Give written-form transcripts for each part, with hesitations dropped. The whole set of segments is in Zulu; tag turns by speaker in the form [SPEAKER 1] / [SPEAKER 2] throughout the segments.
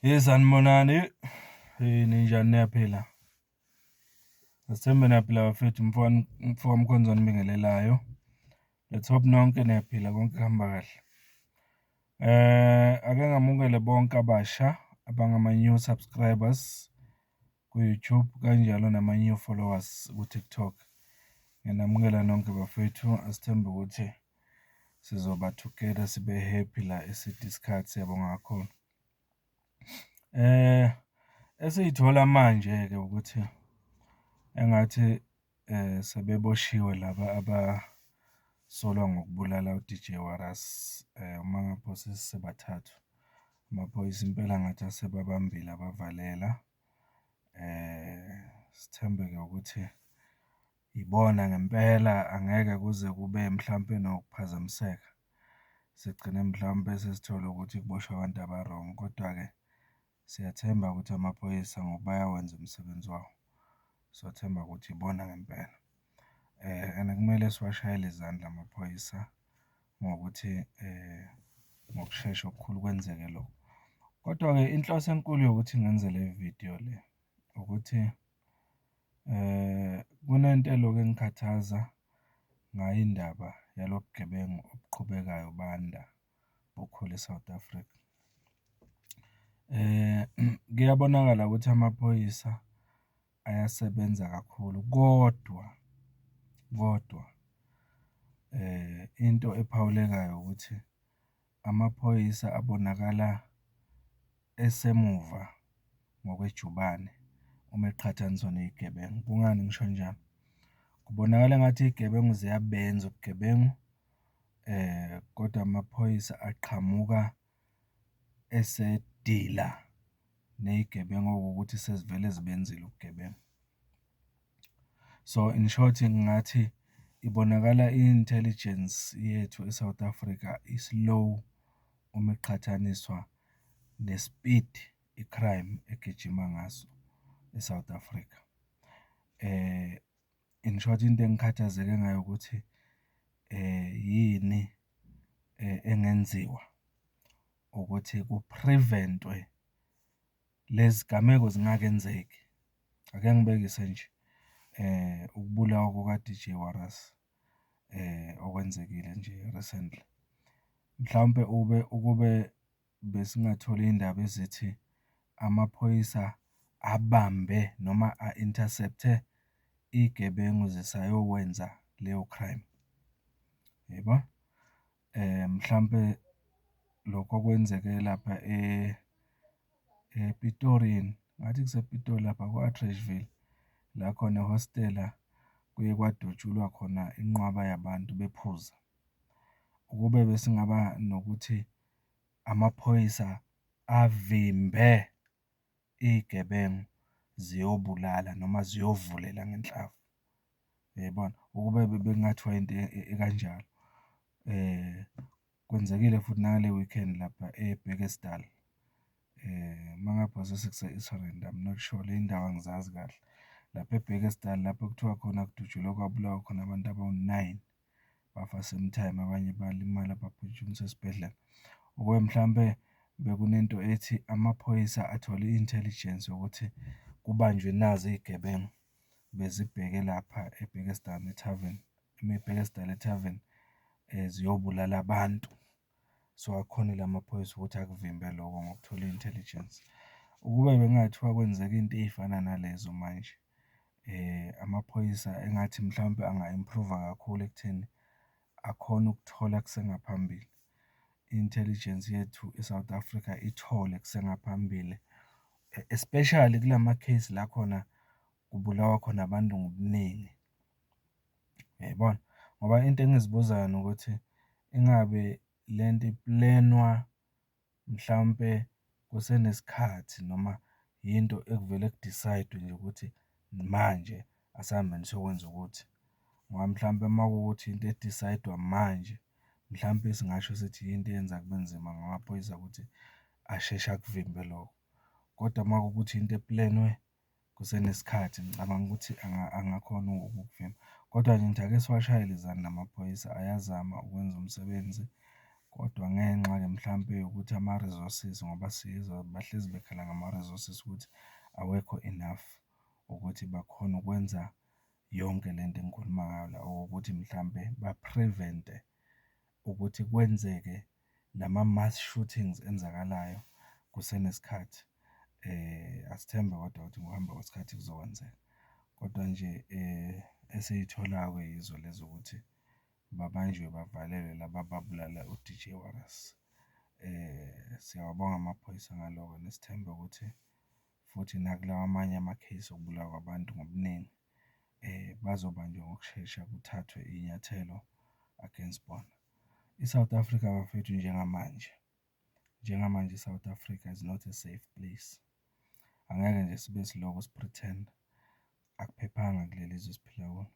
[SPEAKER 1] Hheyi sanibonani, ninjani niyaphila? Asithembe niyaphila bafethu, umfoka Mkhonza onibingelelayo. Let's hope nonke niyaphila, konke kuhamba kahle. Ake ngamukele bonke abasha abangama-new subscribers ku-YouTube, kanjalo nama-new followers ku-TikTok. Ngiyanamukela nonke bafethu, asithembe ukuthi sizoba together, sibe happy la eside isikhathi. Siyabonga kakhulu. Esiyithola manje-ke ukuthi engathi sebeboshiwe laba abasolwa ngokubulala u-DJ Warras, uma ngingaphosisi sebathathu. Amaphoyisa impela ngathi asebabambile abavalela. Sithembe-ke ukuthi ibona ngempela angeke kuze kube mhlampe nokuphazamiseka, sigcine mhlawumpe sesithola ukuthi kuboshwe abantu aba-wrong, kodwa-ke siyathemba ukuthi amaphoyisa ngoba bayawenza umsebenzi wawo. Siyathemba ukuthi ibona ngempela and kumele siwashayele izandla amaphoyisa ngokuthi ngokushesha okukhulu kwenzeke lokhu. Kodwa-ke inhloso enkulu yokuthi ngenze le vidiyo le, ukuthi kunento elokhu ingikhathaza ngayo indaba yalo bugebengu obuqhubekayo banda, bukhula e-South Africa. Kuyabonakala ukuthi amaphoyisa ayasebenza kakhulu, kodwa kodwa into ephawulekayo ukuthi amaphoyisa abonakala esemuva ngokwejubane uma eqhathaniswa ney'gebengu. Kungani ngisho njalo? Kubonakala engathi iy'gebengu ziyabenza ubugebengu, kodwa amaphoyisa aqhamuka esedila ney'gebengu owukuthi sezivele zibenzile ubugebengu. So, in short ngingathi ibonakala i-intelligence yethu e-South Africa i-slow uma iqhathaniswa ne-speed i-crime egijima ngaso e-South Africa. In short, into engikhathazeke ngayo ukuthi yini engenziwa ukuthi ku-prevent-we lezi zigameko zingakenzeki. Ake ngibekise nje, ukubulawa kuka-DJ Warras okwenzekile nje recently. Mhlawumpe ukube besingathola iy'ndaba ezithi amaphoyisa abambe noma a-intercept-e iy'gebengu zisayokwenza leyo crime, uyayibona? Mhlampe lokhu okwenzeke lapha ePitori yini? Ngathi kusePitori lapha kwa-Atteridgeville, la khona ehostela kuye kwadutshulwa khona inqwaba yabantu bephuza. Ukube besingaba nokuthi amaphoyisa avimbe iy'gebengu ziyobulala noma ziyovulela ngenhlamvu, uyayibona? Ukube bekungathiwa into ekanjalo. Kwenzekile futhi nangale weekend lapha e-Bekkersdal, uma ngingaphozisi kuse-East Rand, I'm not sure, ley'ndawo angizazi kahle. Lapha e-Bekkersdal lapho ekuthiwa khona kudutshulwe kwabulawa khona abantu abawu-nine, bafa same time, abanye balimala baphuthunyiswa esibhedlela. Ukube mhlampe bekunento ethi amaphoyisa athole i-intelligence yokuthi kubanjwe nazi iy'gebengu bezibheke lapha e-Bekkersdal e-tarven, ema-Bekkersdal e-tarven, ziyobulala abantu. So, akhonile amaphoyisa ukuthi akuvimbe lokho ngokuthola i-intelligence. Ukube bekungathiwa kwenzeka iy'nto ey'fana nalezo manje, amaphoyisa engathi mhlawumpe anga-improve-a kakhulu ekutheni akhone ukuthola kusengaphambili. I-intelligence yethu e-South Africa ithole kusengaphambili, especially kulama-case la khona kubulawa khona abantu ngobuningi, uyayibona? Ngoba into engizibuza yona ukuthi ingabe lento i-plan-wa mhlawumpe kusenesikhathi noma yinto ekuvele ku-decide-we nje ukuthi manje asihambeni siyokwenza ukuthi. Ngoba mhlampe uma kuwukuthi into e-decide-wa manje, mhlampe singasho sithi yinto eyenza kube nzima ngamaphoyisa ukuthi asheshe akuvimbe lokho. Kodwa uma kuwukuthi into e-plan-we kusenesikhathi, ngicabanga ukuthi angakhona ukukuvimba. Kodwa nje ngithi ake siwashayele izandla amaphoyisa ayazama ukwenza umsebenzi. Kodwa ngenxa-ke mhlampe yokuthi ama-resources ngoba sizwa bahlezi bekhala ngama-resources ukuthi awekho enough ukuthi bakhone ukwenza yonke lento engikhuluma ngayo la, okokuthi mhlampe ba-prevent-e ukuthi kwenzeke lama-mass shootings enzakalayo kusenesikhathi. Asithembe kodwa ukuthi ngokuhamba kwesikhathi kuzokwenzeka. Kodwa nje esiyitholayo-ke yizo lezi ukuthi babanjiwe bavalelwe laba ababulala u-DJ Warras. Siyawabonga amaphoyisa ngaloko, nesithemba ukuthi futhi nakulawa amanye amakheyisi okubulawa kwabantu ngobuningi, bazobanjwa ngokushesha kuthathwe iy'nyathelo against bona. I-South Africa, bafethu njengamanje, njengamanje i-South Africa is not a safe place. Angeke nje sibe siloko si-pretend-a, akuphephanga kuleli zwe esiphila kulo.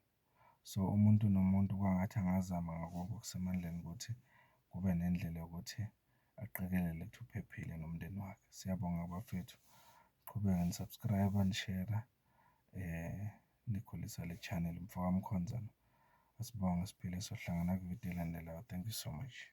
[SPEAKER 1] So, umuntu nomuntu kwangathi angazama ngako konke okusemandleni ukuthi kube nendlela yokuthi aqikelele ukuthi uphephile nomndeni wakhe. Siyabonga bafethu, niqhubeke ni-subscribe-a, nishera, nikhulisa le channel. Umfoka Mkhonza lo, asibonge siphile sohlangana kwividiyo elandelayo. Thank you so much.